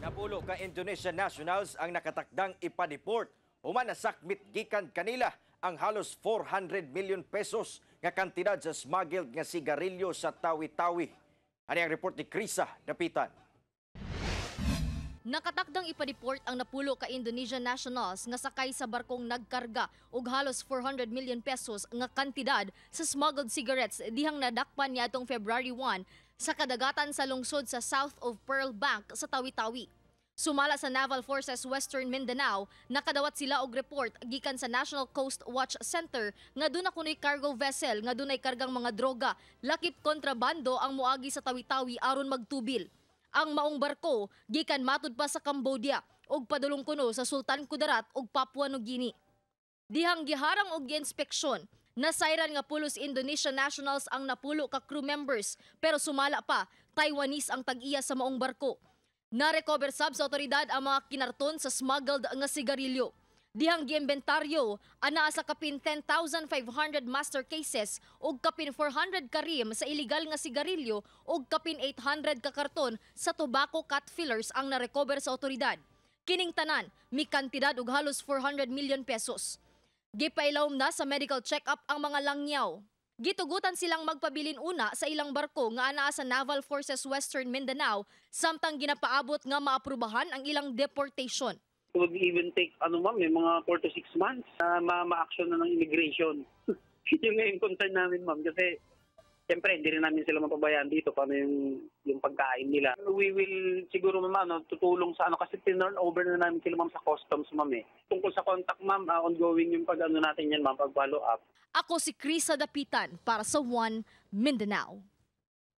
Napulo ka Indonesian nationals ang nakatakdang ipadeport human nasakmit gikan kanila ang halos 400 million pesos nga kantidad sa smuggled nga sigarilyo sa Tawi-Tawi. Ani ang report ni Krisa Dapitan. Nakatakdang ipadeport ang napulo ka Indonesian nationals nga sakay sa barkong nagkarga og halos 400 million pesos nga kantidad sa smuggled cigarettes dihang nadakpan niadtong February 1 sa kadagatan sa lungsod sa South of Pearl Bank sa Tawi-Tawi. Sumala sa Naval Forces Western Mindanao, nakadawat sila og report gikan sa National Coast Watch Center nga duna kunoy cargo vessel nga dunay kargang mga droga, lakip kontrabando, ang moagi sa Tawi-Tawi aron magtubil. Ang maong barko gikan matud pa sa Cambodia ug padulong kuno sa Sultan Kudarat ug Papua New Guinea. Dihang giharang og giinspeksyon, nasayran nga pulos Indonesian nationals ang napulo ka crew members, pero sumala pa, Taiwanese ang tag-iya sa maong barko. Na-recover sab sa otoridad ang mga kinarton sa smuggled nga sigarilyo. Dihang giimbentaryo, anaa sa kapin 10,500 master cases ug kapin 400 ka rim sa illegal nga sigarilyo ug kapin 800 ka karton sa tobacco cut fillers ang na-recover sa otoridad. Kining tanan, mi kantidad og halos 400 million pesos. Gipailawom na sa medical check-up ang mga langyaw. Gitugutan silang magpabilin una sa ilang barko nga anaa sa Naval Forces Western Mindanao samtang ginapaabot nga maaprubahan ang ilang deportation. It would even take, ano ma'am, may mga 4 to 6 months na ma-action na ng immigration. Yun nga yung concern namin, ma'am, kasi siyempre hindi rin namin sila mapabayaan dito, paano yung pagkain nila. We will siguro, ma'am, ano, tutulong sa ano kasi tinurn over na namin sila, ma'am, sa customs, ma'am, eh. Tungkol sa contact, ma'am, ongoing yung pag ano natin yan, ma'am, pag follow up. Ako si Krisa Dapitan para sa One Mindanao.